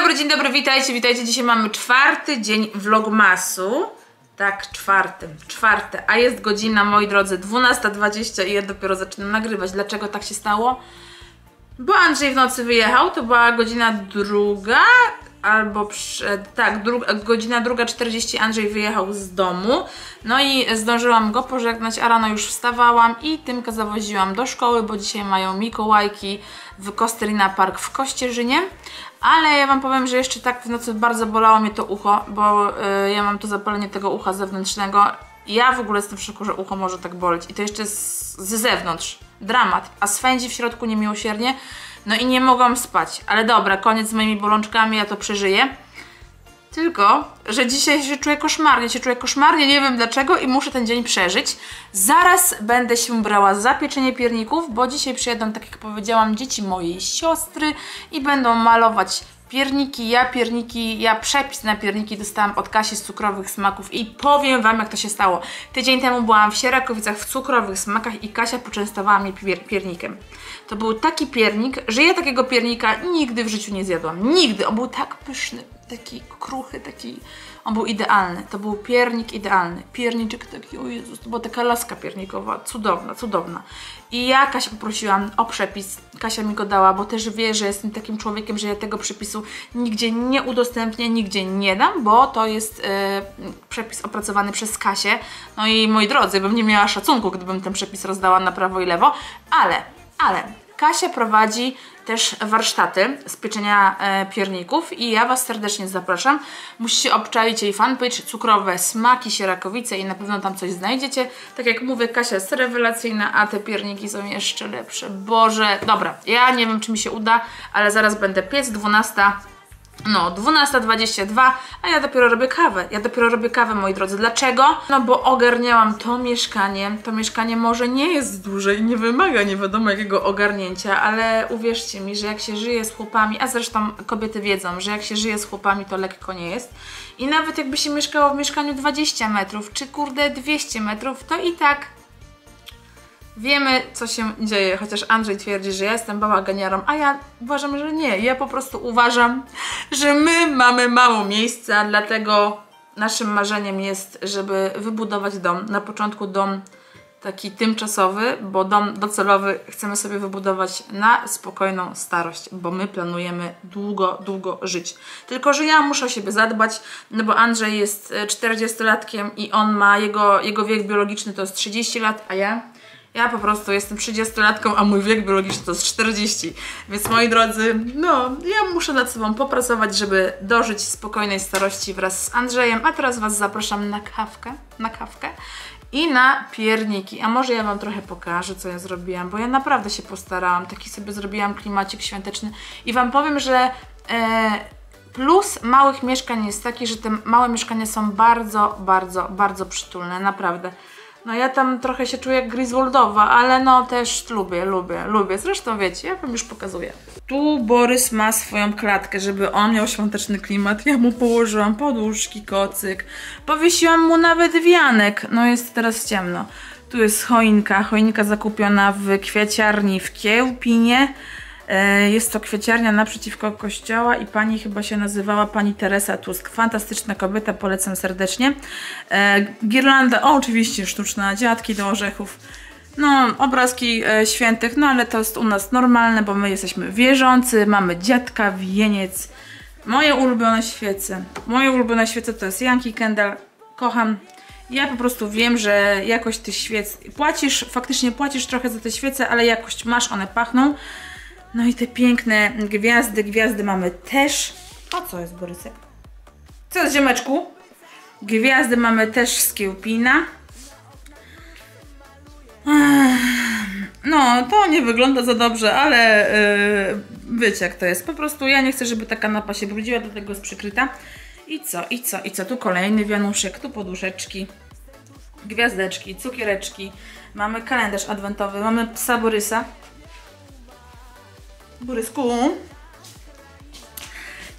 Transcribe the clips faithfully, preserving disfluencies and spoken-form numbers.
Dobry, dzień dobry, witajcie, witajcie. Dzisiaj mamy czwarty dzień vlogmasu. Tak, czwarty, czwarty, a jest godzina, moi drodzy, dwunasta dwadzieścia i ja dopiero zaczynam nagrywać. Dlaczego tak się stało? Bo Andrzej w nocy wyjechał, to była godzina druga, albo prze... tak, dru... godzina druga czterdzieści Andrzej wyjechał z domu. No i zdążyłam go pożegnać, a rano już wstawałam i Tymka zawoziłam do szkoły, bo dzisiaj mają Mikołajki w Kostelina Park w Kościerzynie. Ale ja wam powiem, że jeszcze tak w nocy bardzo bolało mnie to ucho, bo y, ja mam to zapalenie tego ucha zewnętrznego. Ja w ogóle jestem w szoku, że ucho może tak boleć i to jeszcze z, z zewnątrz. Dramat, a swędzi w środku niemiłosiernie. No i nie mogłam spać. Ale dobra, koniec z moimi bolączkami, ja to przeżyję. Tylko, że dzisiaj się czuję koszmarnie, się czuję koszmarnie, nie wiem dlaczego i muszę ten dzień przeżyć. Zaraz będę się brała za pieczenie pierników, bo dzisiaj przyjadą, tak jak powiedziałam, dzieci mojej siostry i będą malować pierniki. Ja pierniki, ja przepis na pierniki dostałam od Kasi z Cukrowych Smaków i powiem wam, jak to się stało. Tydzień temu byłam w Sierakowicach w Cukrowych Smakach i Kasia poczęstowała mnie pier piernikiem. To był taki piernik, że ja takiego piernika nigdy w życiu nie zjadłam. Nigdy. On był tak pyszny, taki kruchy, taki... On był idealny. To był piernik idealny. Pierniczek taki, o Jezus, to była taka laska piernikowa. Cudowna, cudowna. I ja Kasię poprosiłam o przepis. Kasia mi go dała, bo też wie, że jestem takim człowiekiem, że ja tego przepisu nigdzie nie udostępnię, nigdzie nie dam, bo to jest e, przepis opracowany przez Kasię. No i moi drodzy, bym nie miała szacunku, gdybym ten przepis rozdała na prawo i lewo, ale, ale Kasia prowadzi też warsztaty z pieczenia e, pierników i ja was serdecznie zapraszam. Musicie obczaić jej fanpage Cukrowe Smaki Sierakowice i na pewno tam coś znajdziecie. Tak jak mówię, Kasia jest rewelacyjna, a te pierniki są jeszcze lepsze. Boże, dobra, ja nie wiem, czy mi się uda, ale zaraz będę piec, dwunasta, no, dwunasta dwadzieścia dwa, a ja dopiero robię kawę. Ja dopiero robię kawę, moi drodzy. Dlaczego? No bo ogarniałam to mieszkanie. To mieszkanie może nie jest duże i nie wymaga nie wiadomo jakiego ogarnięcia, ale uwierzcie mi, że jak się żyje z chłopami, a zresztą kobiety wiedzą, że jak się żyje z chłopami, to lekko nie jest. I nawet jakby się mieszkało w mieszkaniu dwadzieścia metrów, czy kurde dwieście metrów, to i tak wiemy, co się dzieje, chociaż Andrzej twierdzi, że ja jestem bałaganiarą, a ja uważam, że nie. Ja po prostu uważam, że my mamy mało miejsca, dlatego naszym marzeniem jest, żeby wybudować dom. Na początku dom taki tymczasowy, bo dom docelowy chcemy sobie wybudować na spokojną starość, bo my planujemy długo, długo żyć. Tylko że ja muszę o siebie zadbać, no bo Andrzej jest e, czterdziestolatkiem i on ma, jego, jego wiek biologiczny to jest trzydzieści lat, a ja, ja po prostu jestem trzydziestolatką, a mój wiek biologiczny to jest czterdzieści. Więc moi drodzy, no, ja muszę nad sobą popracować, żeby dożyć spokojnej starości wraz z Andrzejem. A teraz was zapraszam na kawkę, na kawkę i na pierniki. A może ja wam trochę pokażę, co ja zrobiłam, bo ja naprawdę się postarałam. Taki sobie zrobiłam klimacik świąteczny i wam powiem, że e, plus małych mieszkań jest taki, że te małe mieszkania są bardzo, bardzo, bardzo przytulne, naprawdę. No ja tam trochę się czuję jak Griswoldowa, ale no też lubię, lubię, lubię. Zresztą wiecie, ja wam już pokazuję. Tu Borys ma swoją klatkę, żeby on miał świąteczny klimat. Ja mu położyłam poduszki, kocyk. Powiesiłam mu nawet wianek. No jest teraz ciemno. Tu jest choinka, choinka zakupiona w kwiaciarni w Kiełpinie. E, jest to kwiaciarnia naprzeciwko kościoła i pani chyba się nazywała pani Teresa Tusk. Fantastyczna kobieta, polecam serdecznie. E, girlanda, o, oczywiście sztuczna, dziadki do orzechów. No, obrazki e, świętych, no ale to jest u nas normalne, bo my jesteśmy wierzący, mamy dziadka, wieniec. Moje ulubione świece. Moje ulubione świece to jest Yankee Candle. Kocham. Ja po prostu wiem, że jakość tych świec, płacisz, faktycznie płacisz trochę za te świece, ale jakość masz, one pachną. No i te piękne gwiazdy, gwiazdy mamy też. A co jest, Borysek? Co jest, ziomeczku? Gwiazdy mamy też z Kiełpina. Ech, no, to nie wygląda za dobrze, ale yy, wiecie, jak to jest. Po prostu ja nie chcę, żeby ta kanapa się brudziła, dlatego jest przykryta. I co, i co, i co? Tu kolejny wianuszek, tu poduszeczki, gwiazdeczki, cukiereczki. Mamy kalendarz adwentowy, mamy psa Borysa. Borysku.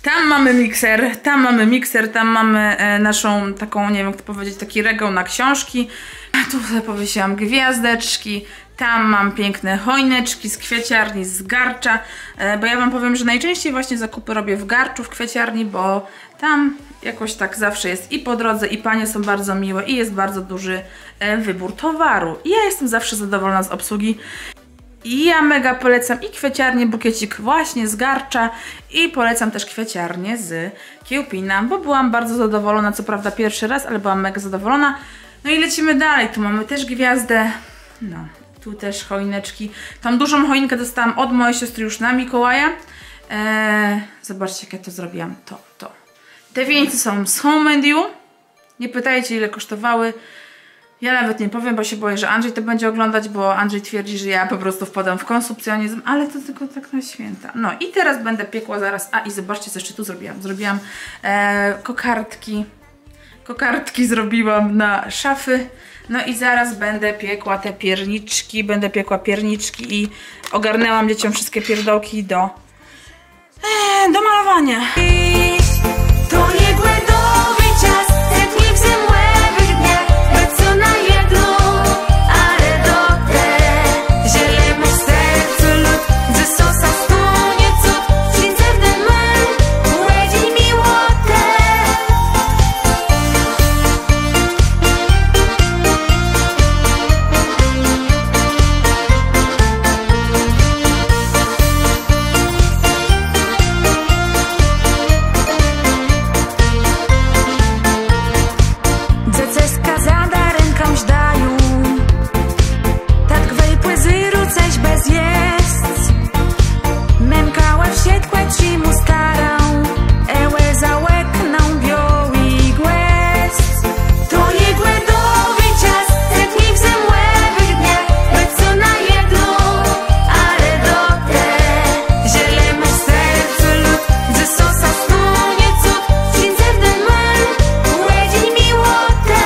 Tam mamy mikser, tam mamy mikser, tam mamy e, naszą taką, nie wiem jak to powiedzieć, taki regał na książki. A tu sobie powiesiłam gwiazdeczki, Tam mam piękne choineczki z kwiaciarni z Garcza, e, bo ja wam powiem, że najczęściej właśnie zakupy robię w Garczu, w kwiaciarni, bo tam jakoś tak zawsze jest i po drodze, i panie są bardzo miłe, i jest bardzo duży, e, wybór towaru. I ja jestem zawsze zadowolona z obsługi. I ja mega polecam i kwiaciarnię Bukiecik właśnie z Garcza, i polecam też kwiaciarnię z Kiełpina, bo byłam bardzo zadowolona, co prawda pierwszy raz, ale byłam mega zadowolona. No i lecimy dalej, tu mamy też gwiazdę. No, tu też choineczki. Tą dużą choinkę dostałam od mojej siostry już na Mikołaja. Eee, zobaczcie, jak ja to zrobiłam. To, to. Te wieńce są z Home and You. Nie pytajcie, ile kosztowały. Ja nawet nie powiem, bo się boję, że Andrzej to będzie oglądać, bo Andrzej twierdzi, że ja po prostu wpadam w konsumpcjonizm, ale to tylko tak na święta. No i teraz będę piekła zaraz. A i zobaczcie, co jeszcze tu zrobiłam. Zrobiłam e, kokardki. Kokardki zrobiłam na szafy. No i zaraz będę piekła te pierniczki. Będę piekła pierniczki i ogarnęłam dzieciom wszystkie pierdołki do, e, do malowania. To je gòdowi czas, setni w zëmòwëch dniach, bëc co na jedno, ale do te, że le mô serce lód, że so sa stónie cud, przińdze w nen mòment, ùwidzy miłotë. Dzecëska za darënkã żdają, tak wej pòzéru cos bez jesc. Mëmka ò wszëtkò trzimô starã, ë ò zôknã biôłi gòsc. To je gòdowi czas, setni w zëmòwëch dniach, bëc co na jedno, ale do te, że le mô serce lód, że so sa stónie cud, przińdze w nen mòment, ùwidzy miłotë.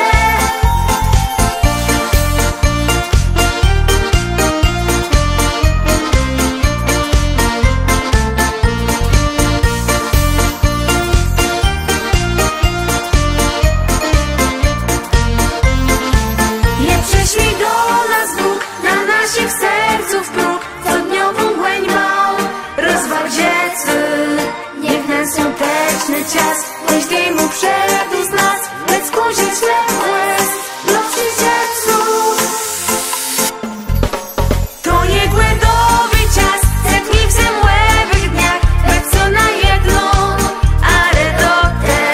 Je przëszłi do nas Bóg, na naszich serców próg, co dniową gòńbã rozwarł dzecë. Niech nen swiąteczny czas kòżdémù przëdô z nas bëc kù żëczlëwòsc dlô przińdnëch lôt. To je gòdowi czas, setni w zëmòwëch dniach, bëc co na jedno, ale do te,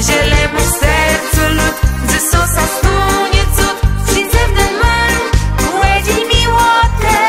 że le mô serce lód, że so sa stónie cud, przińdze w nen mòment, ùwidzy miłotë.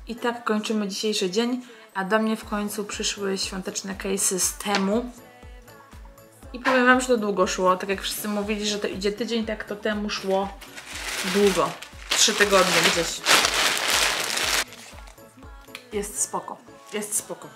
I tak kończymy dzisiejszy dzień, a do mnie w końcu przyszły świąteczne case'y z Temu. I powiem wam, że to długo szło, tak jak wszyscy mówili, że to idzie tydzień, tak to Temu szło długo. Trzy tygodnie gdzieś. Jest spoko, jest spoko.